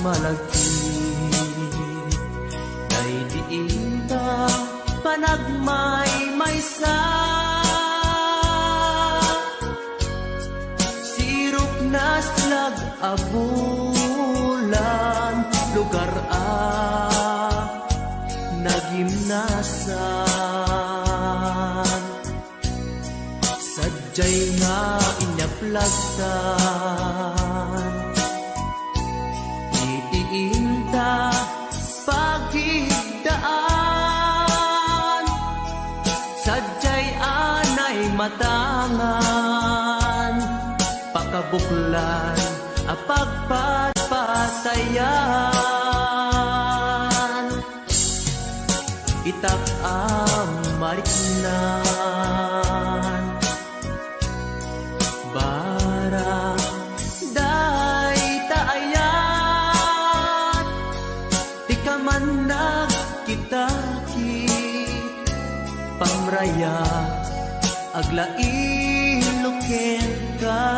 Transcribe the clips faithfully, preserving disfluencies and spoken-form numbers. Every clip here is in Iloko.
Malagip, daydi inta panagmaymaysa. Sirok naslag a bulan, lugar a nagimnasan. Sadiay nga inyaplag ta iti inta pagidaan. Sadiay anay matangan, pakabuklan a pagpatpatayan. Itak a mariknan, barang dayta ayat, ti kaman nagkitaki, pamraya, aglailo kenka.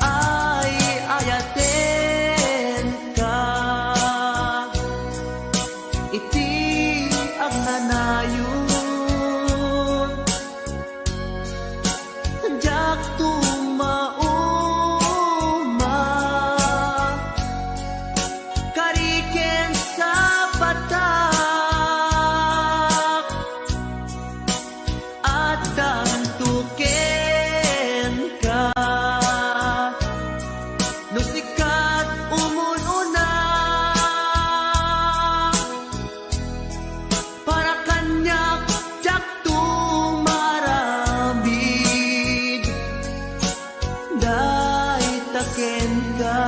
Ay, ayatenka iti agnanayon. Diak tumauma, kari ken sapatak, addanto kenka. No sika ti umun-una, para kaniak, diak tumaramid, dayta kenka.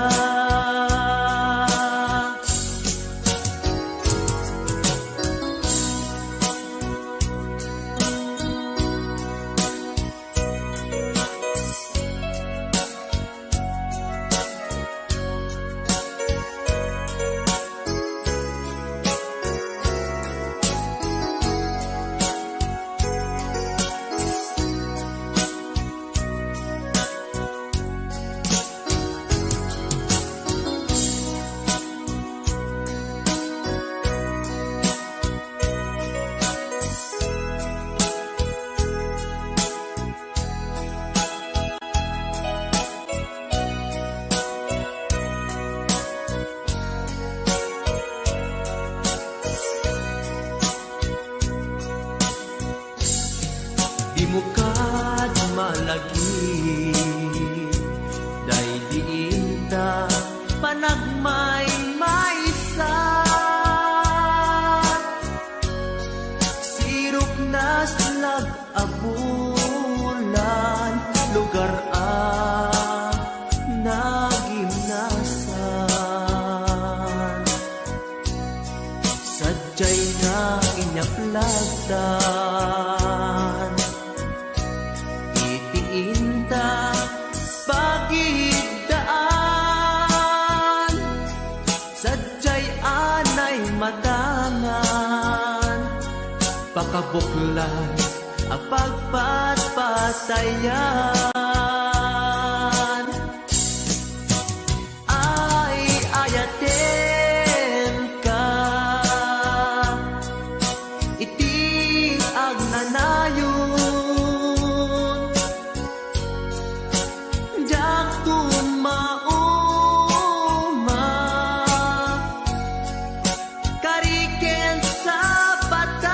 Dimo kad malagip, daydi inta panagmaymaysa. Sirok naslag a bulan, lugar a nagimnasan. Sadiay nga inyaplag ta iti inta pagidaan. Sadiay anay matangan, pakabuklan a pagpatpatayan. Ay, ayatenka iti agnanayon. Diak tumauma, kari ken sapatak,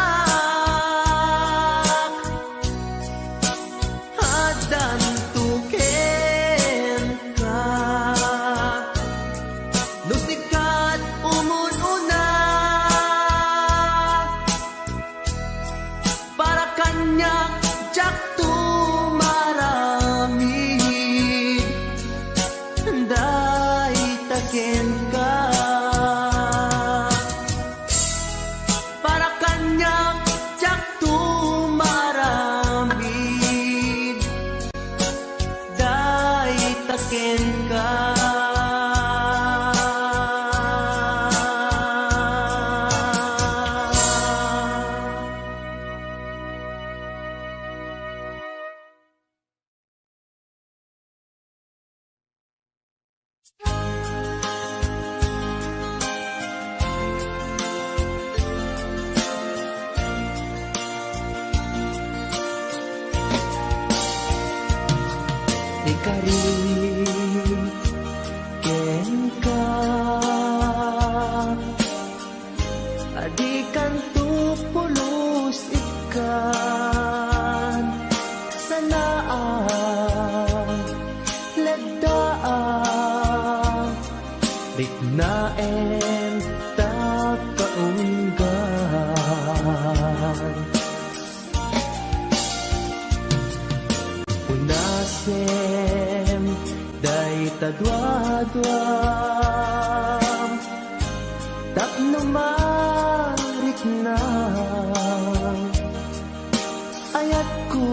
addanto kenka. No sika ti umun-una, para kaniak, diak tumaramid, dayta kenka. Para kaniak, diak tumaramid, dayta kenka. kenka. Adikanto pulos ikkan sanaang leddaang riknaem ta kaunggan. Unasem dayta duaduam tapno marikna ayatko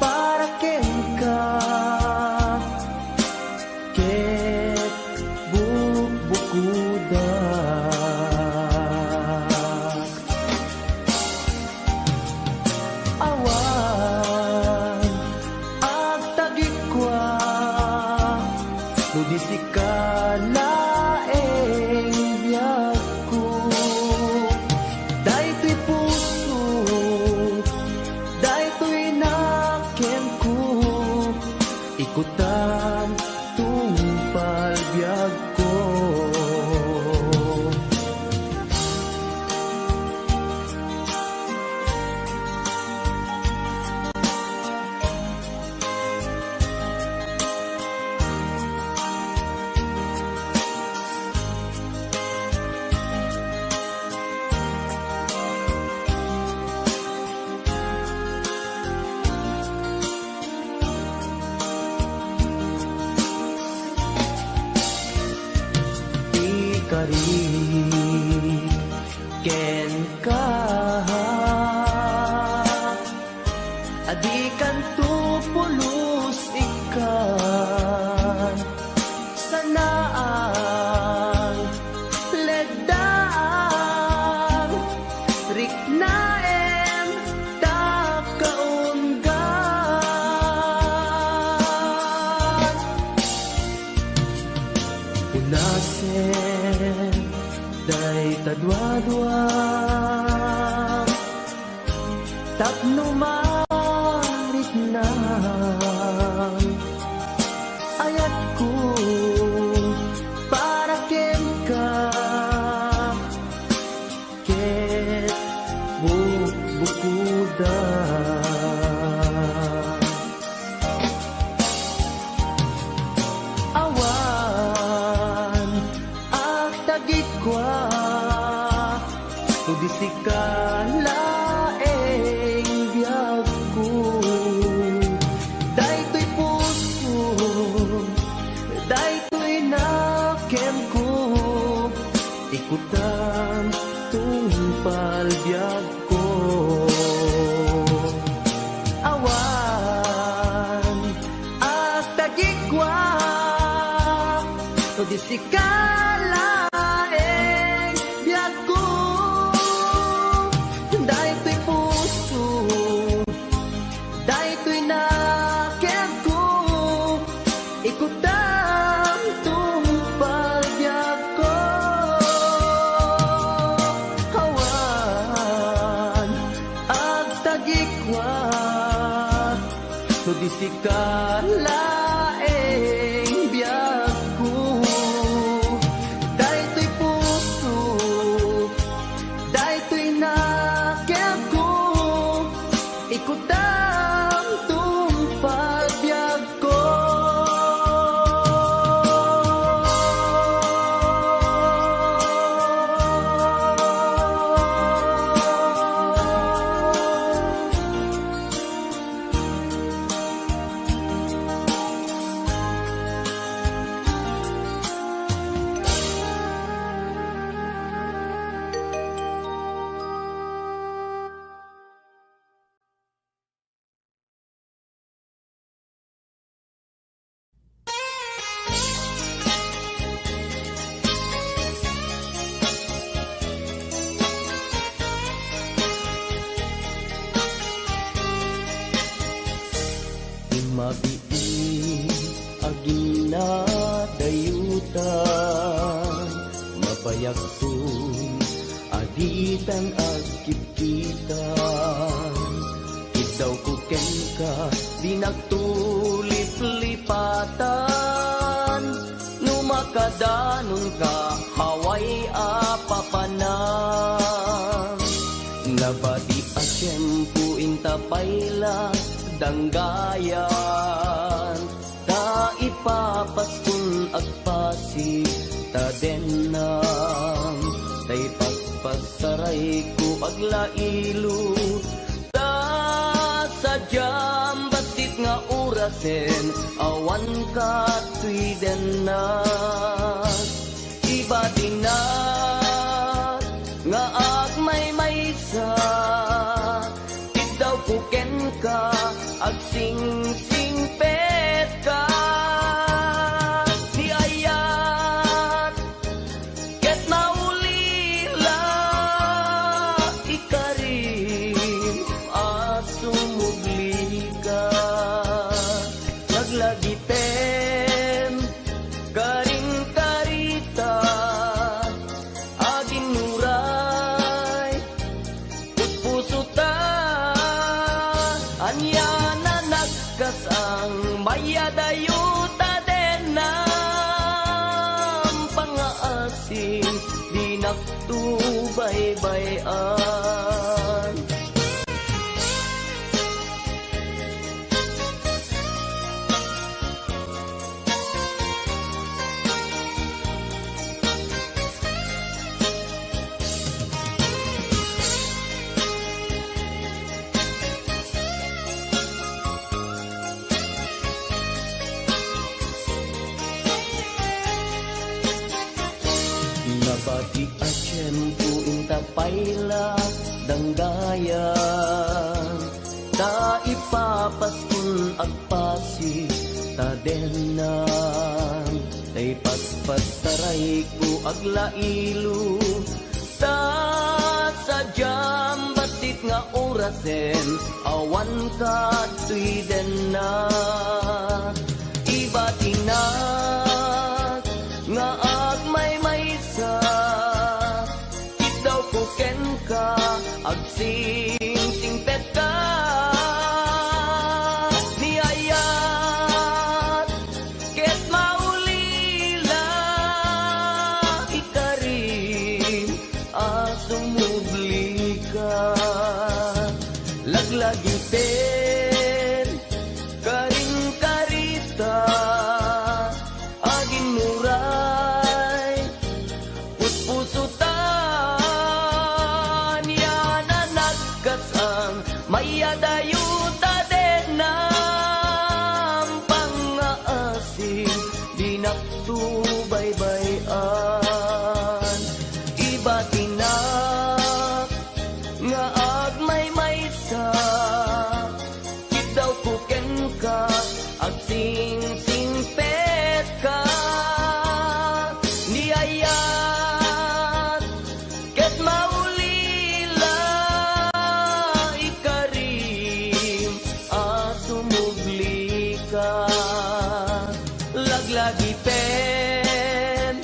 para kenka ket bukbukuda. Awan agtagikua no di sika laeng biagko. Daytoy puso, daytoy nakenko, ikutam tungpal biagko. Ikarik kenka, adikanto pulos ikkan sanaang leddaang riknaem ta kaunggan. Unasem dayta duadua tapno marikna ayatko para kenka ket bukbukuda. Awan agtagikua no di sika laeng biagko. Daytoy puso, daytoy nakenko, ikutam tungpal biagko. Awan agtagikua no di sika laeng biagko. Daytoy puso, daytoy nakenko, ikutam tungpal biagko. Awan agtagikua no di sika laeng biagko. Daytoy puso, daytoy nakenko, ikutam tungpal biagko. Mabiit a ginadayutan, mabayagton a ditan agkitkitan. Iddawko kenka, di nagtulip Tan no makadanonka, awan a papanan. Nabati a tiempo inta pay la danggayan, ta ipapaskon agpasi ta dennam, ta ipaspasarayko aglailo. Ta sadiam bassit nga orasen, awan katoy dennak. Ibatinak nga agmaymaysa, iddawko kenka, agsingsingpetka. Ni ayat ket maulila, ikarim a sumublika. Laglagipen, karin karita, aginnuray puspuso ta. Ania na nagkasang, mayadayo ta dennam pangaasim, dinakto baybay-an. Nabati a tiempo inta pay la danggayan, ta ipapaskon agpasi ta dennam, ta ipaspasarayko aglailo. Ta sadiam bassit nga orasen, awan katoy dennak. Ibatinak nga agmaymaysa, iddawko kenka, agsingsingpetka. Ni ayat ket maulila, ikarim a sumublika. Laglagipen, karin karita, aginnuray puspuso ta. Ania na nagkasang, mayadayo ta dennam pangaasim, dinakto baybay-an. Ibatinak nga agmaymaysa, iddawko kenka, agsingsingpetka. Ni ayat ket maulila, ikarim a sumublika. Laglagipen,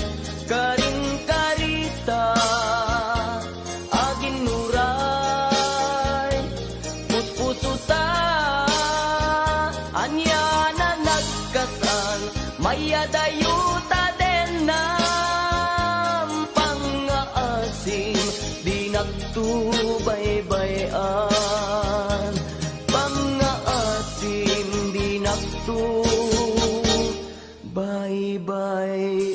karin karita, aginnuray puspuso ta. Ania na nagkasang, mayadayo ta dennam pangaasim, dinakto baybay-an. Pangaasim, dinakto baybay-an.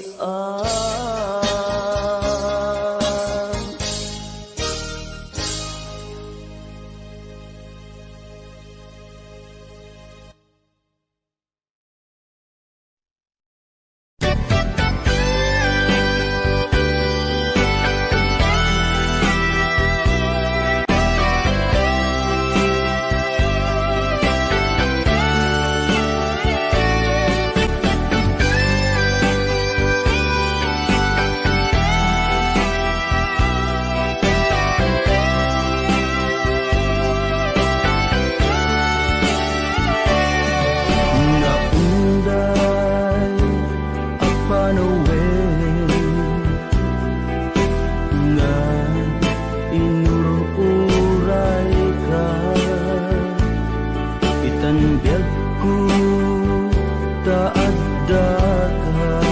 ta addakan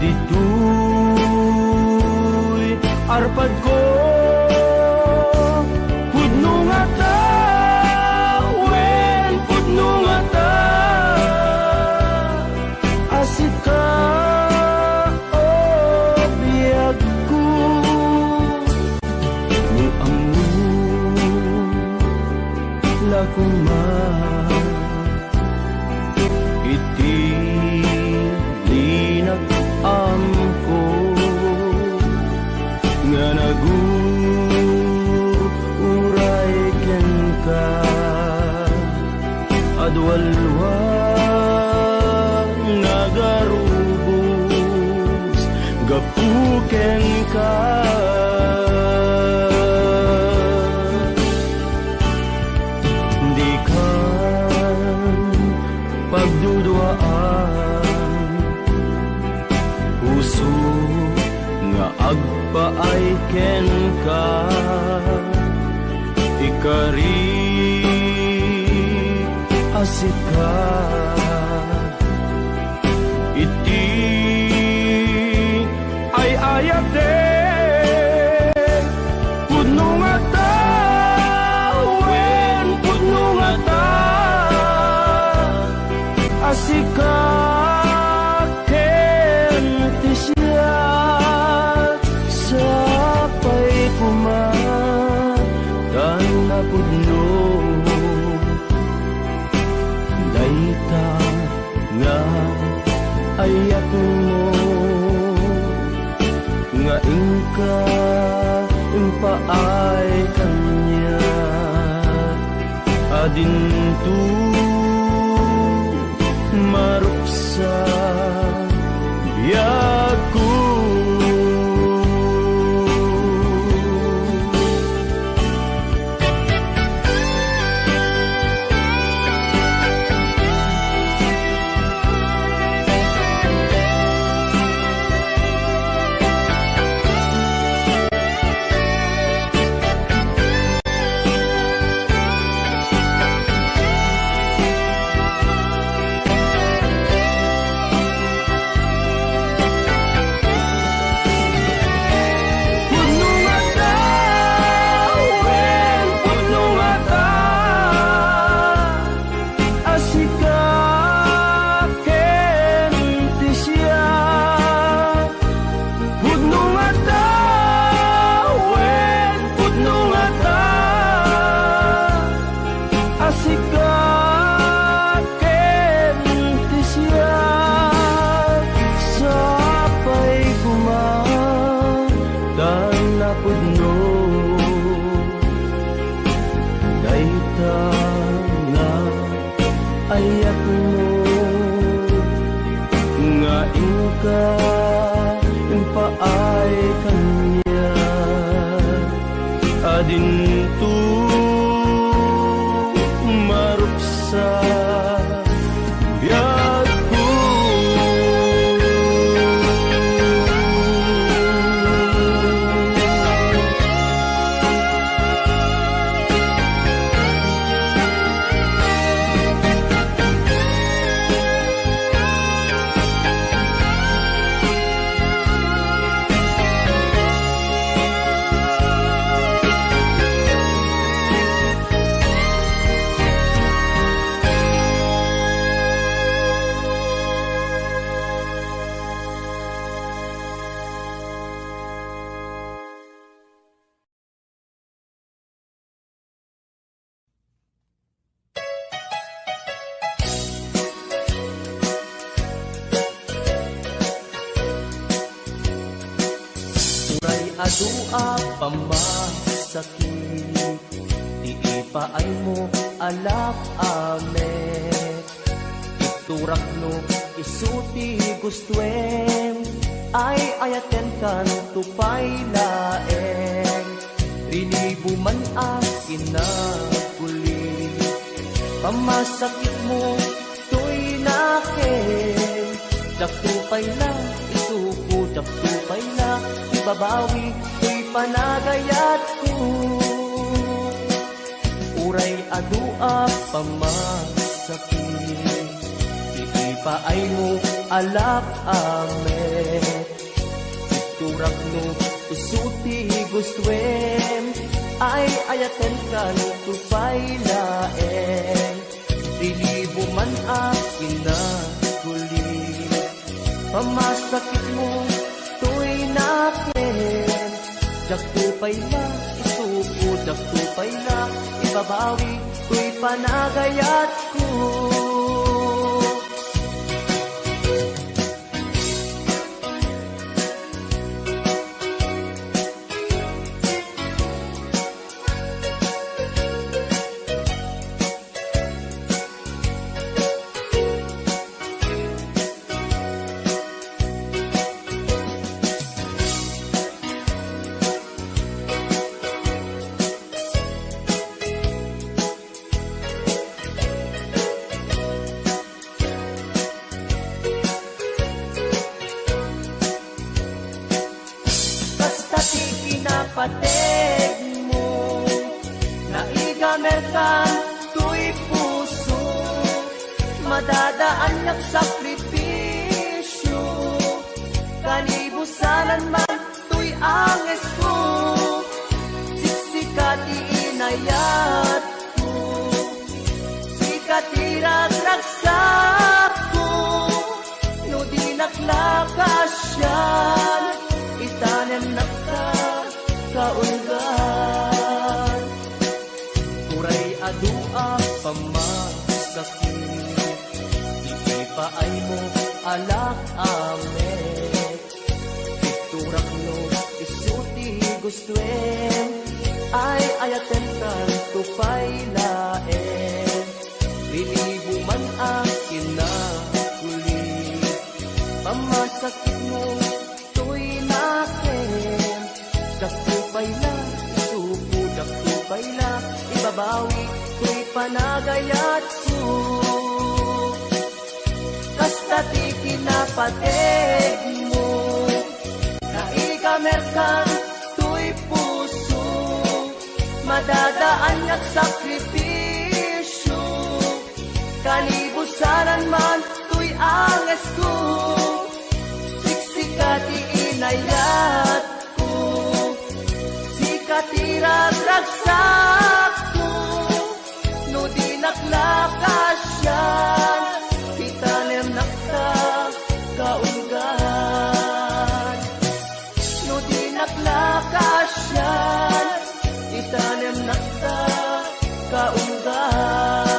ditoy arpadko. Pudno ngata, wen, pudno ngata a sika, o biagko. No ammo la koma iti inak-amko nga nagur-uray kenka. Adualwa nagarubos gapu kenka. Dikan pagduduaan, puso nga agpaay kenka. Ikari a sika iti ay-ayatek. Pudno ngata, wen, pudno ngata a sika ken ti siak. Sapay koma ta napudno dayta nga ayatmo, nga inka impaay kaniak a dinto maruksa biagko. Pudno ngata, wen, pudno ngata a sika ken ti siak. Pudno ngata, wen, pudno ngata a sika ken ti siak. Sapay koma ta napudno dayta nga ayatmo, nga inka impaay kaniak a dinto maruksa biagko. Uray adu a pamasakit, ti ipaaymo a lap-amek. Iturak no isu ti gustoem, ay-ayatenkanto pay laeng. Rinibo man a kinaguli, pamasakitmo toy nakem. Diakto pay la isuko, diakto pay la ibabawi toy panagayatko. Uray adu a pamasakit. Paaymo, alak a met. Iturakno isu ti gustoem. Ay-ayatenkan to pay laeng. Rilibo man a kinaguli. Pamasakitmo toy nakem. Diak to pay la isuko, diak to pay la ibabawi toy panagayatko. Kasta ti kinapateg mo, naigamerkan toy puso, madadaannak sakripisio, kanibusanan man toy angesko, siksika ti inayatko, sika ti ragragsakko, no dinak la kasian, itanemnak ta kaulgan. Uray adu a pamasakit, ti ipaaymo, alak a met. Iturakno isu ti gustoem. Ay-ayatenkan to pay laeng. Rilibo man a kinaguli. Pamasakitmo toy nakem. Diak to pay la isuko, diak to pay la ibabawi toy panagayatko. Kasta ti kinapateg mo, naigamerkan toy puso, madadaannak sakripisio, kanibusanan man toy angesko, siksika ti inayatko, sika ti ragragsakko, no dinak la kasian, itanemnak ta kaulgan. No dinak la kasian, itanemnak ta kaulgan.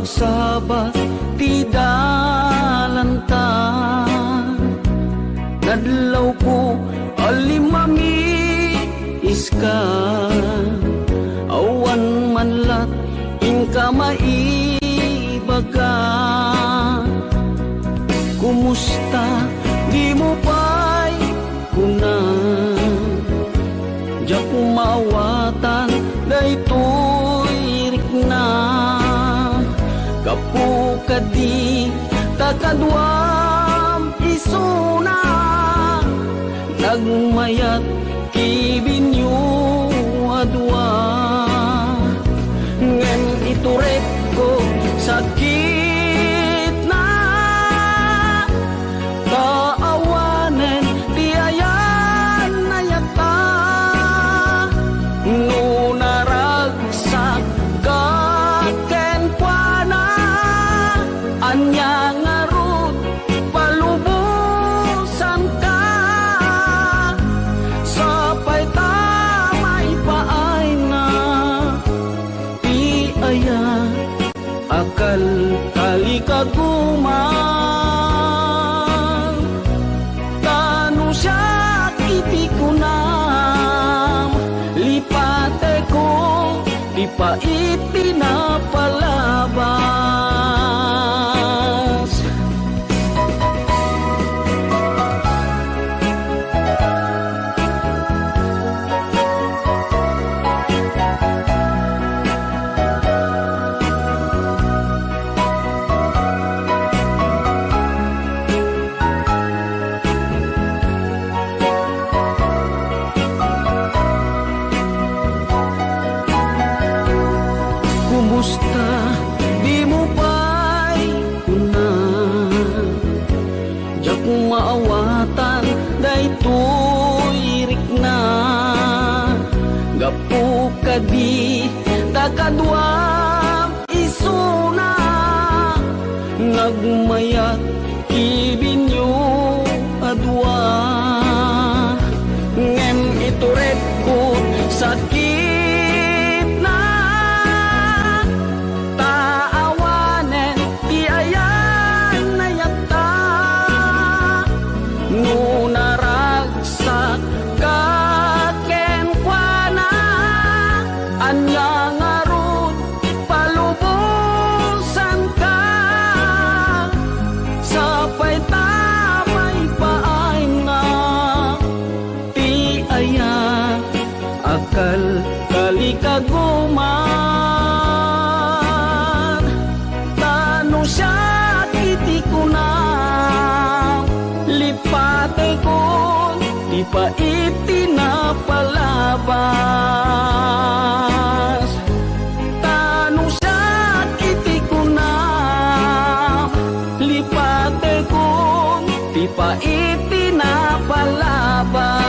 Sabat ti dalanta, nadlawko a limmamiska, awan man lat inka maibaga. Kumusta? Dimo pay kuna, diak maawatan daytoy rikna. Gapu kadi ta kaduam isuna, nagmayat ti binyo a dua. Ngem iturek ko sakitna, ta awanen ti ayan-ayatta. No naragsak ka kenkuana, ania ngarud palubosanka? Sapay ta maipaayna ti aya a kalkalikaguman. Ta no siak iti kunam, lipatekon ti pait ti napalabas. Kumusta? Dimo pay kuna. Diak maawatan daytoy rikna. Gapu kadi ta kaduam isuna, nagmayat ti binyo a dua. Ngem iturekko sakitna, ta awanen ti ayan-ayatta. No naragsak ka kenkuana, ania ngarud palubosanka? Sapay ta maipaayna ti aya a kalkalikaguman. Ta no siak iti kunam, lipatekon ti pait ti napalabas. Ta no siak iti kunam, lipatekon ti pait ti napalabas.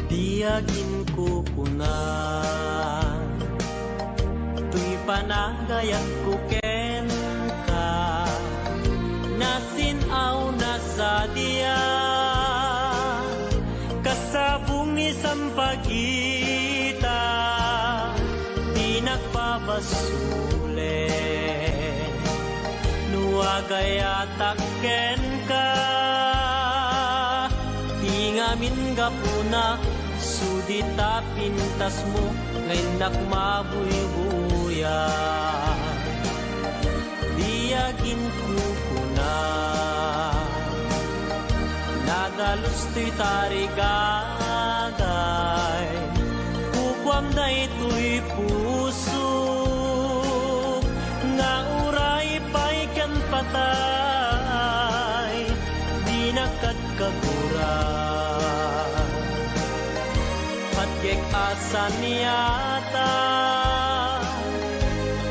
Ti aginkukuna, toy panagayatko kenka, nasin-awna sadiak, kasabong ni sampagita, dinak babasolen no agayatak kenka. Ti ngamin gapuna, sudi ta pintasmo nga innak mabuybuya. Di aginkukuna, nadalus toy tarigagay, kukuam daytoy pusok nga uray pay ken patay. Kek a saniata,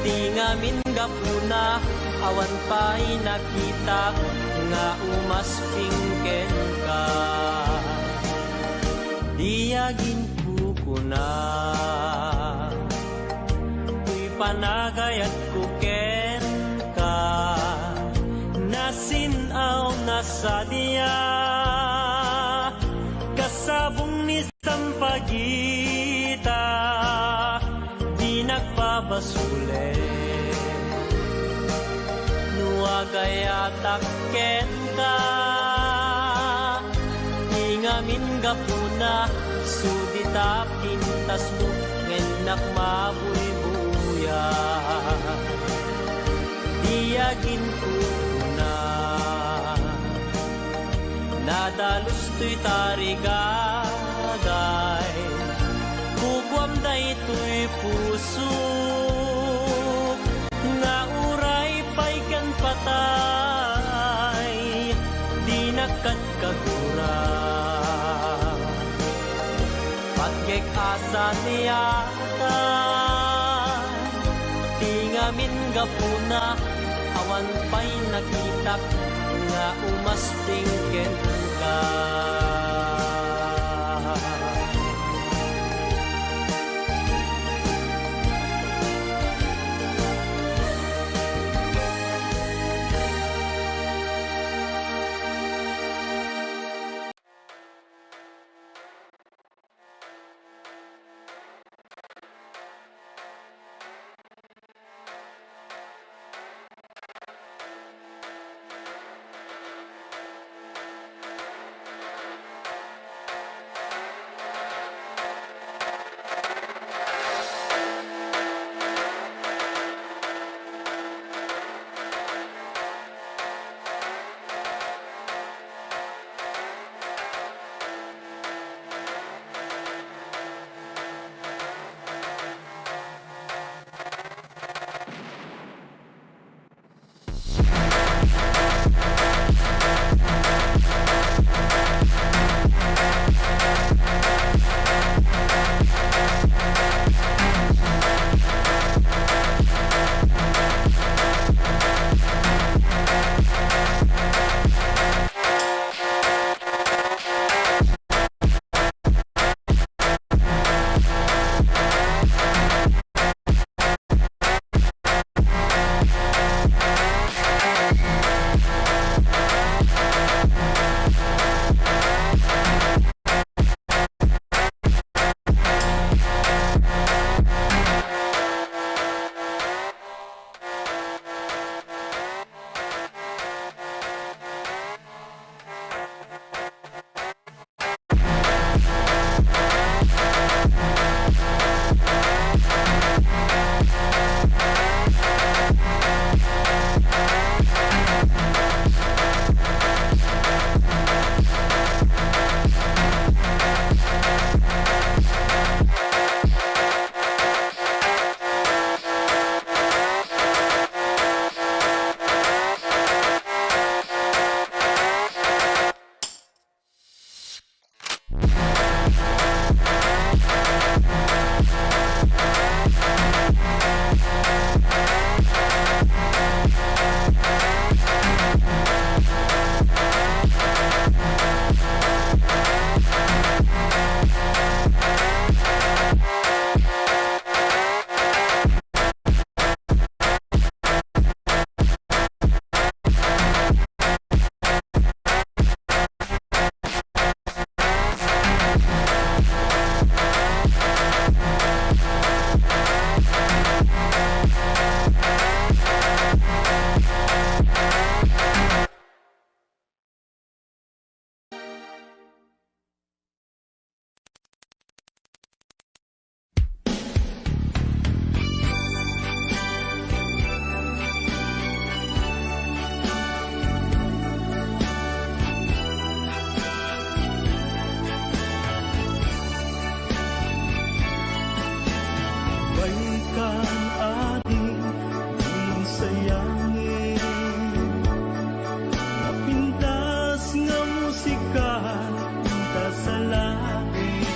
ti ngamin gapuna, awan pay nakitak nga umasping kenka. Di aginkukuna, toy panagayatko kenka, nasin-aw na sadia, kasabong ni sampagita, di nagpabasule. No agayatak kenka, ti ngamin gapuna, sudita pintasmo, ngem nakmabuybuya. Di aginkukuna. Nadalus toy tarigagay, kukuam daytoy puso, nga uray pay ken patay, di nagkagura. Patgek a saniatan, ti ngamin gapuna, awan pay nakitak nga umasping kenka. Baikan, adi, dimo sayangen. Napintas nga musika, pintas a langit.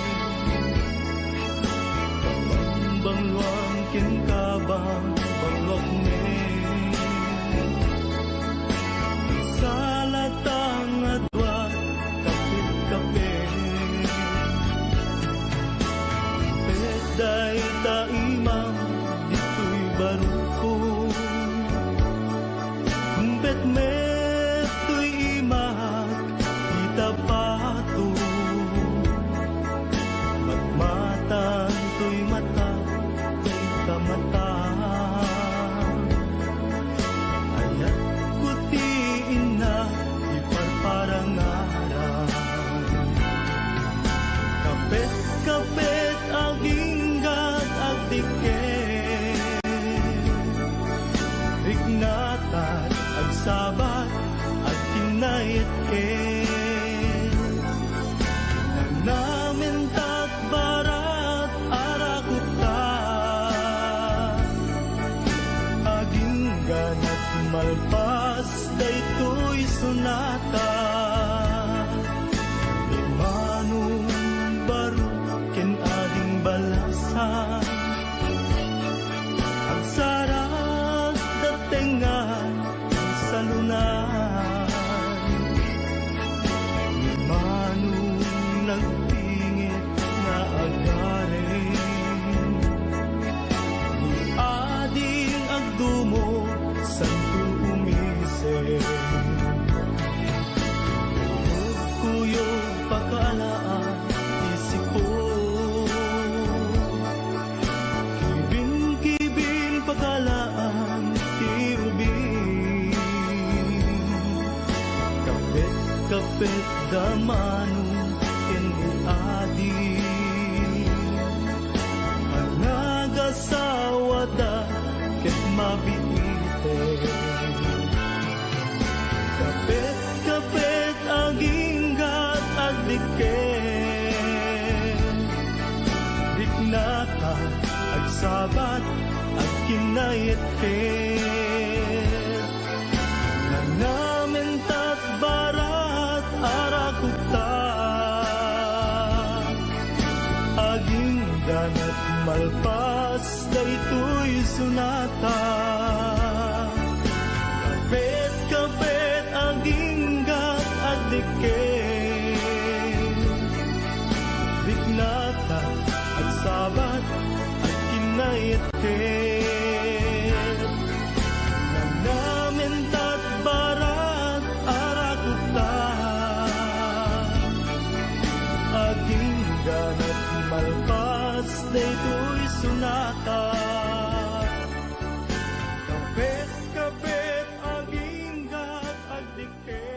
Agsabat, agkinnaetket. Nanamen ta agbarat, arakupta. Agingga nagmalpas daytoy sonata. Ni Manong Barok ken Ading Balasan. Agsarag da tengnga ti salunay. Ni Manong nagpingit nga agarem. Ni Ading agdumog, santo umisem. Kuyog pakaalaan ti sipon. Kibin-kibin pakaalaan ti ubing. Kapet-kapet da Manong ken ni Adi. Anagasawada ket mabiiten. Kapet-kapet aginggat agdikket. Riknata agsabat agkinnaetket. Nanamen ta agbarat arakupta. Agingga nagmalpas daytoy sonata. Kapet-kapet aginggat agdikket. Riknata agsabat agkinnaetket. Nanamen ta agbarat arakupta. Agingga nagmalpas daytoy sonata. Kapet-kapet aginggat agdikket.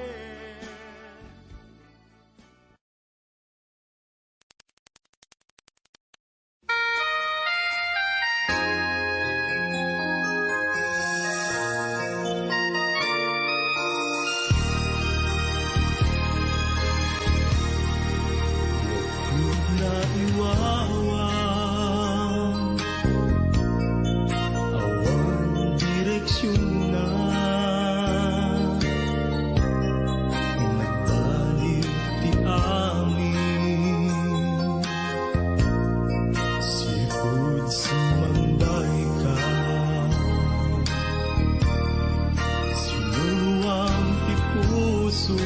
Naiwawa awan direksionna. Nagbaliw ti amin. Sipud sumangbayka, sinuluam ti puso.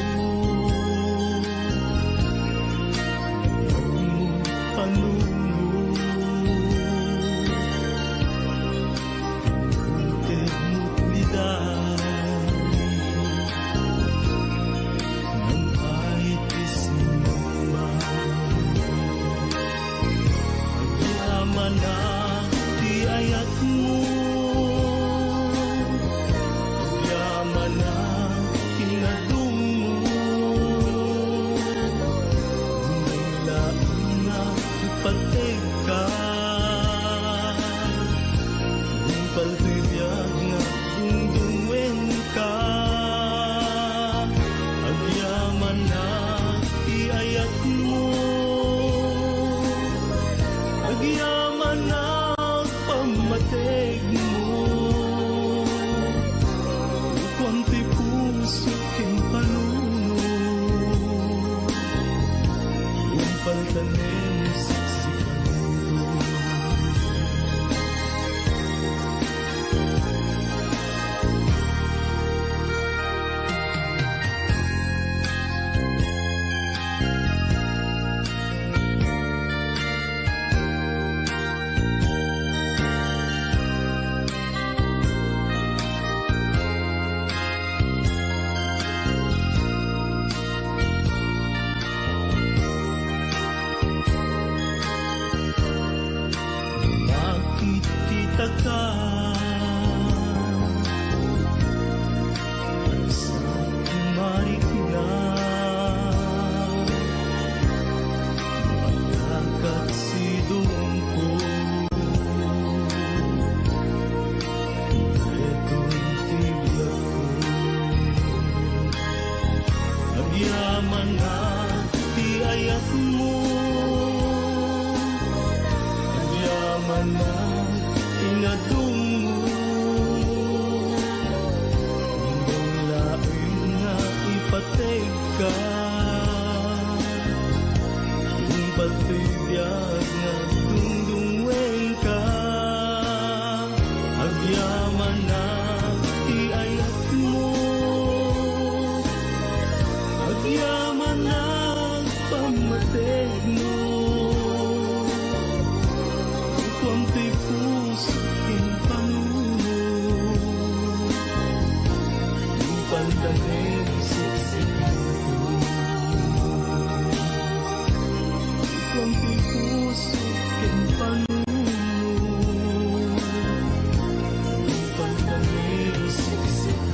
Panunot. Inted mo ti Ti ayatmo, agyamanak ti nadummo. Imbag laeng nga ipategka, impateg nga dungdungngoenka. Agyamanak ti ayatmo, agyamanak pammategmo. Kuam ti puso ken panuno, impanda nga siksikaen. Kuam ti puso ken panuno, impanda nga siksikaen.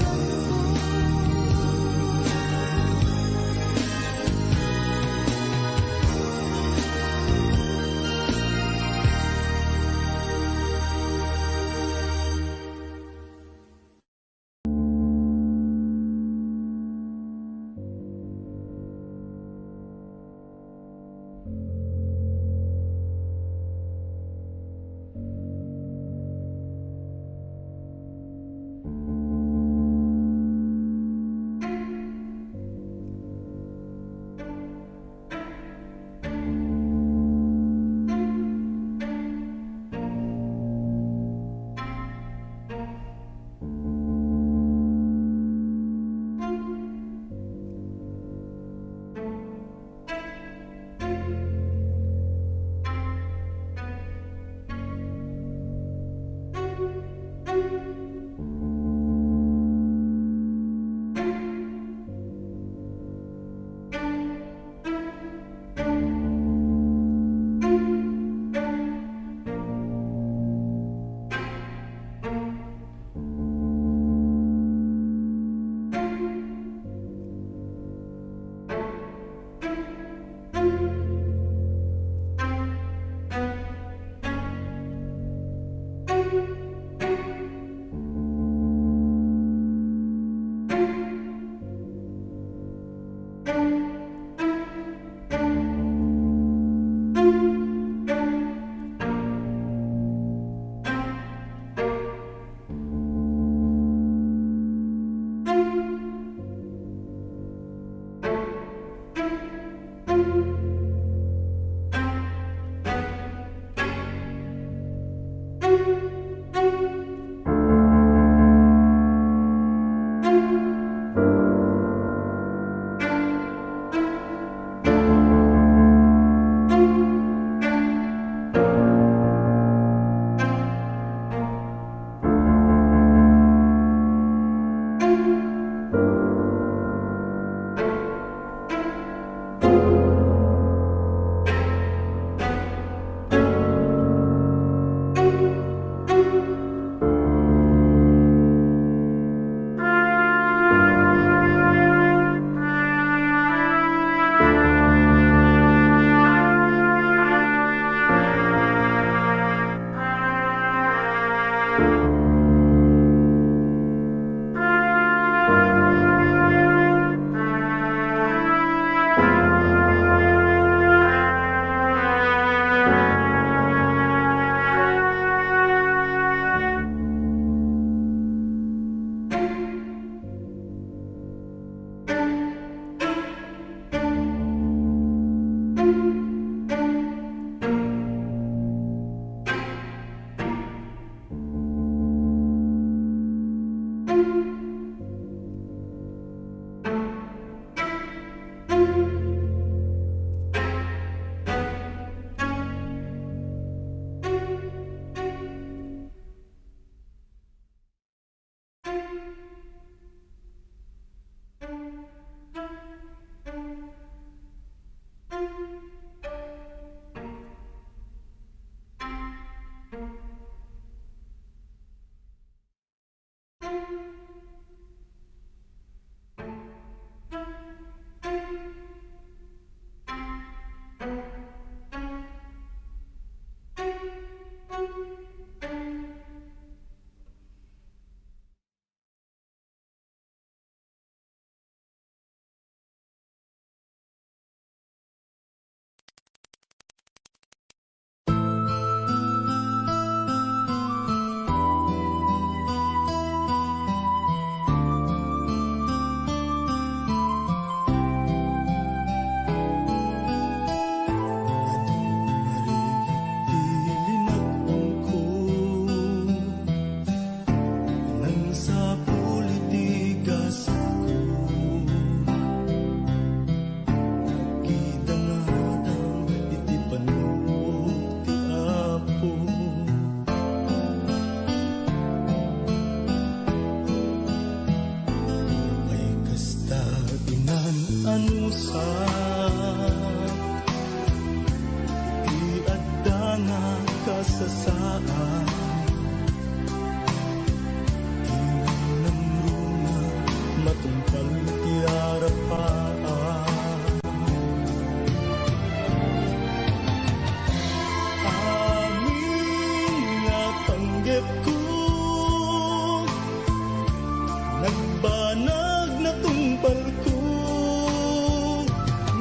Banag natungpalko,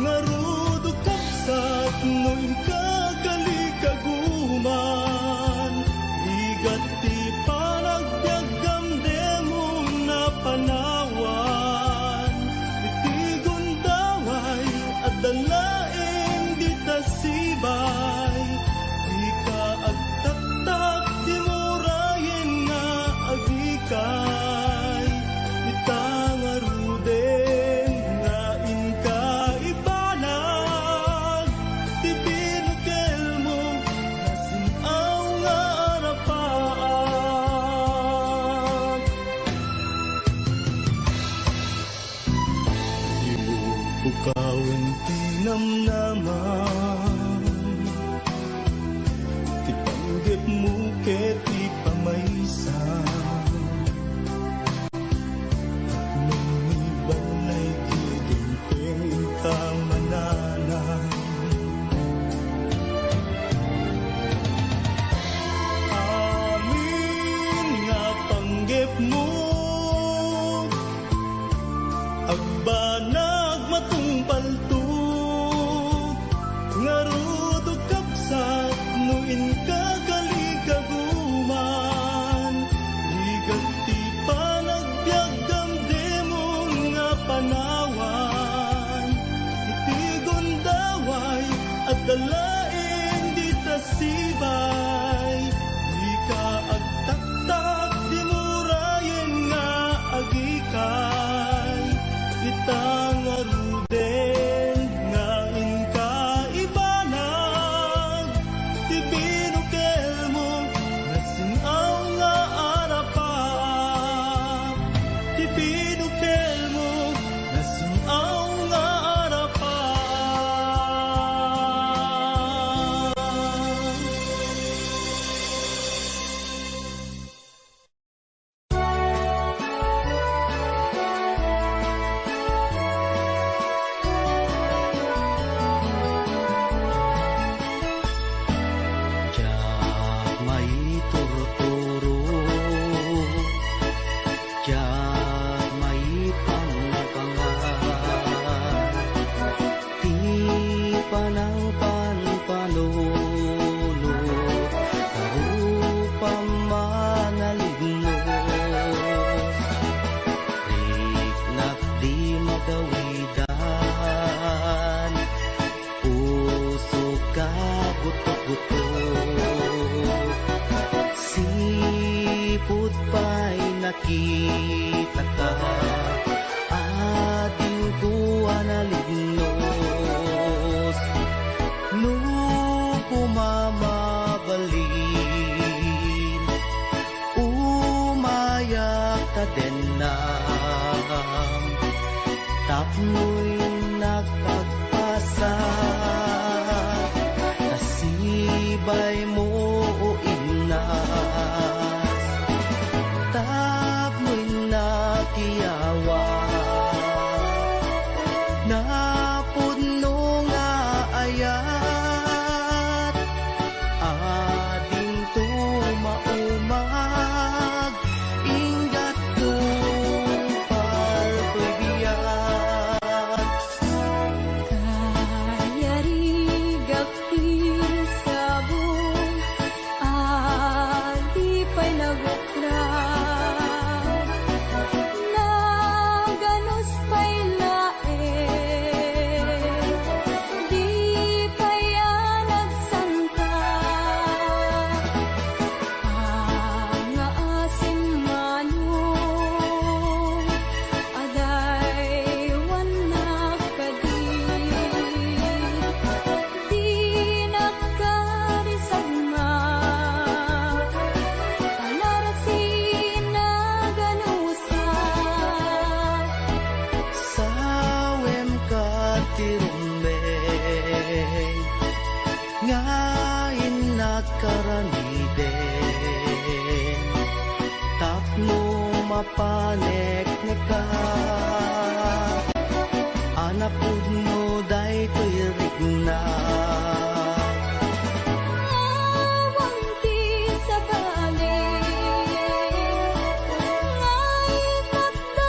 ngarud, o kabsat, no inka kalikaguman, rigat ti panagbiagam, dimon a panawan. Iti gundaway, adda laeng dita sibay, dika agtaktak, dimurayen nga agikay. Ita ngaruden nga inka ibanag, ti binukelmo, nasin-aw nga arapaak. Dimo bukawen ti namnamam, ti panggepmo ket ti pamaysa. Mangibalay ti dimteng ka mananam. Amin nga panggepmo, agbanag matungpalto. Ngarud, o kabsat, no inka kalikaguman, rigat ti panagbiagam, dimon nga panawan. Iti gundaway, adda laeng dita sibay, dika agtaktak, dimurayen nga agikay. Ita ngaruden nga inka ibanag, ti binukelmo, nasin-aw nga arapaak. Ti binukelmo, nasin-aw nga arapaak. Diak maiturturo, diak maipangpangan. Ti panangpanpanunot, karupam a nalignos. Riknak di magawidan, pusok a gutok-gutok. Sipud pay nakitaka, adingko a nalignos. No kumamabalin, umayak ta dennam. Tapno innak agpasa, nasibay mo o innas. Tapno innak iyawa, napudno nga ayat. Adingto maumag, inggat tungpal toy biag. Kayarigak ti sabo, a di pay nagukra. Naganus pay la Di pay a nagsanta, pangaasim manong, adaywannak kadi. Dinak kadi sagmak, a narasi naganusak. Sawem ka ti rumbeng nga innak aramiden, tapno mapanekneka a napudno daytoy rikna. Awan ti sabali nga ikatda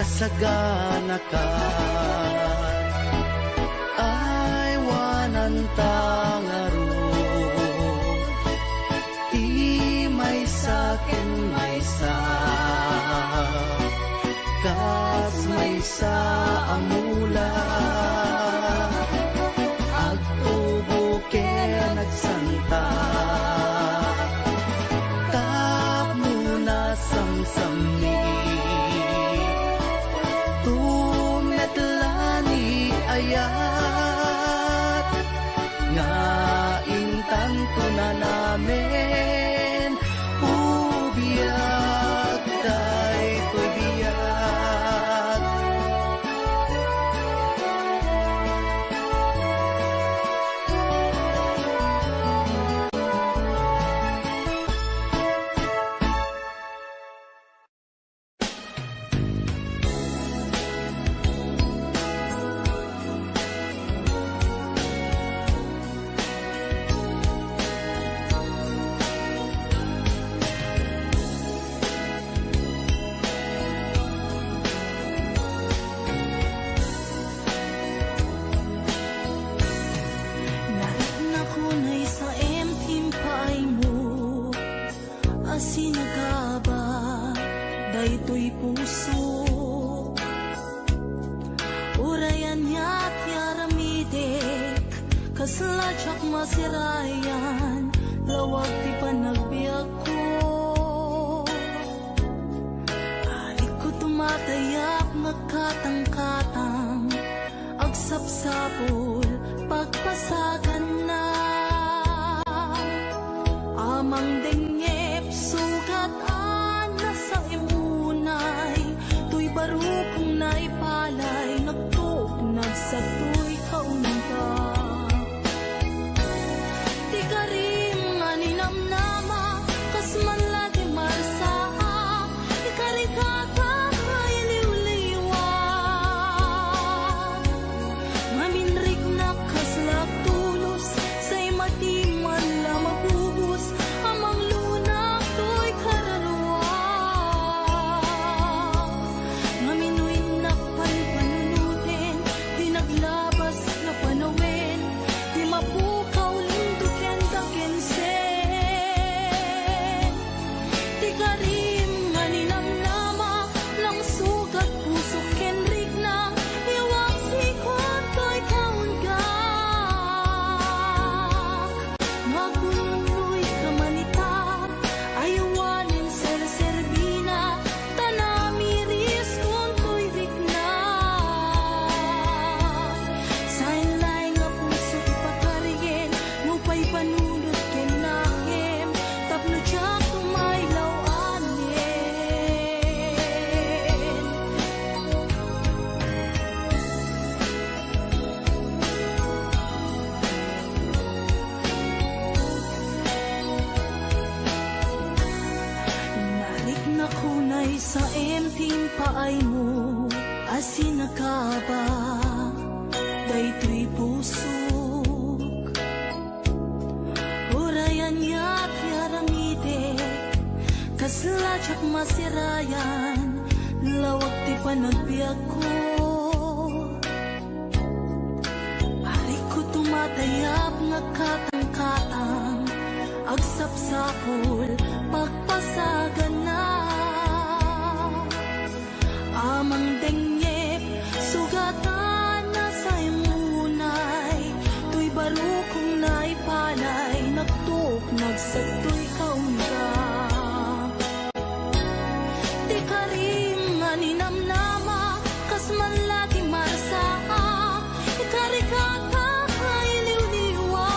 Saganaka, aywananta ngarud ti maysa ken maysa, kas maysa a mula. Agtubo ken agsanta tapno nasamsammi. Tumetla ni ayat nga intanto na namin. O biag, daytoy biag. Nariknak unay sa em ti impaaymo a sinagaba daytoy pusok. Uray ania ti aramidek, kasla diak masirayan, lawag ti panagbiagko. Arigko tumatayab, nagkatangkatang, agsapsapul, pagpasaganna. Amang dengngep, sugat a nasaem unay, toy barukong naipalay, nagtuknag satoy kaunggak. Ti karim nga ninamnama, kas man la ti marsaak, ikarigata nga iliwliwa. Ngamin riknak kasla tulos, say matiman la mabubos, a manglunak toy kararua. Ngamin no innak panpanunoten, ti naglabas nga panawen, ti mapukaw lindoken da ken sen. Ti karim nga ninamnama, nangsugat pusok ken rikna, iwak sikon toy kaunggak. Magunnoy ka man ita, ayawanen serserbina, ta namiriskon toy rikna. Saen laeng a puso ti pakarien, nupay panunot ken nakem, tapno diak tumaylaw amin. Nariknak unay sa em ti impaaymo a sinagaba daytoy pusok. Uray ania ti aramidek, kasla diak masirayan, lawag ti panagbiagko. Arigko tumatayab nga katangkatang, agsapsapul, pagpasaganna. Amang dengngep, sugat a nasaem unay, toy barukong naipalay, nagtuknag satoy kaunggak. Ti karim nga ninamnama, kas man la ti marsaak, ikarigata nga iliwliwak.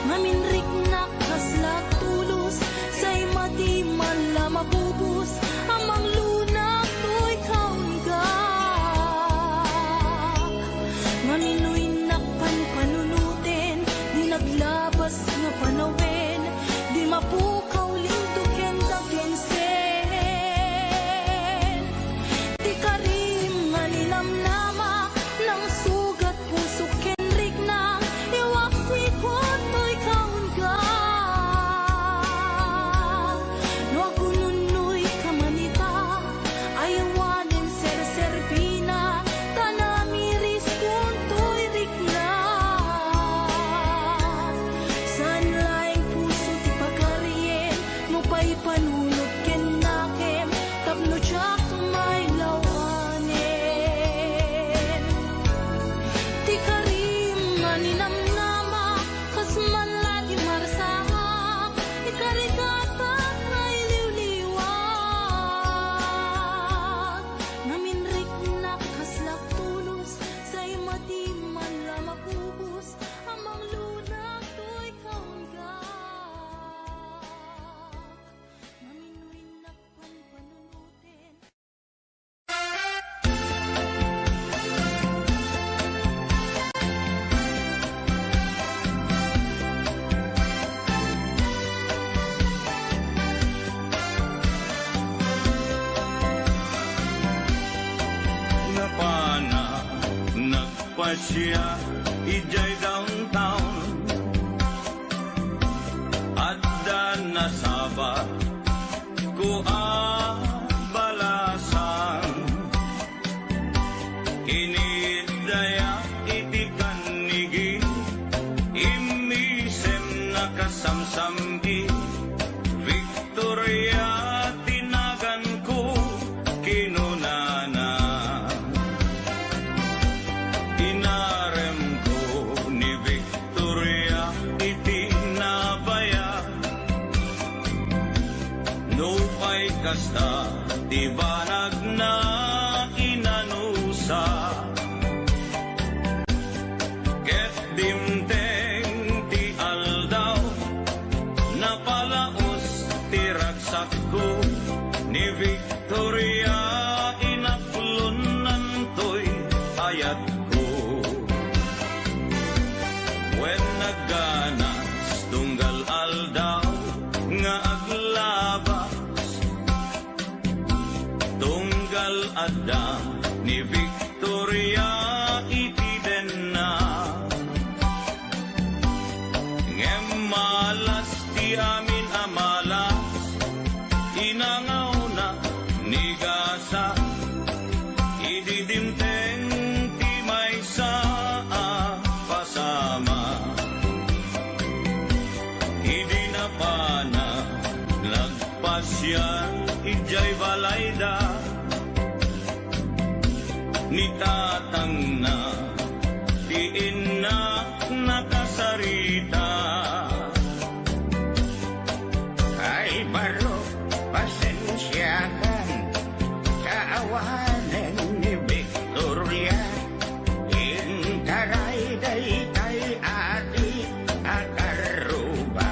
Ngamin riknak kasla tulos, say matiman la mabubos, a manglunak toy kaunggak. Ngamin no innak panpanunoten, di naglabas nga panawen, di mapukaw lindoken da ken Siak idiay downtown, adda nasabatko a balasan. Kinitdayak iti kannigi, immisem nakasamsamgi. Victoria ti naganko, kinunana. Inaremko ni Victoria iti nabaya. Nupay kasta ti banagna, inanusa. Ket dimteng ti aldaw, napalaos ti ragsakko ni Victoria, inaplonnantoy ayatko. Wen, nagganas tunggal aldaw nga aglabas, tunggal adda ni Victoria iti denna. Ngem malas ti amin a malas, inangawna ni gasa idi dimteng ti maysa a pasama. Idi napana, nagpasiar idiay balayda. Ni tatangna ti innak nakasarita. Ay, barok, pasensiakan, kaawanen ni Victoria. Intaray daytay ati a karruba.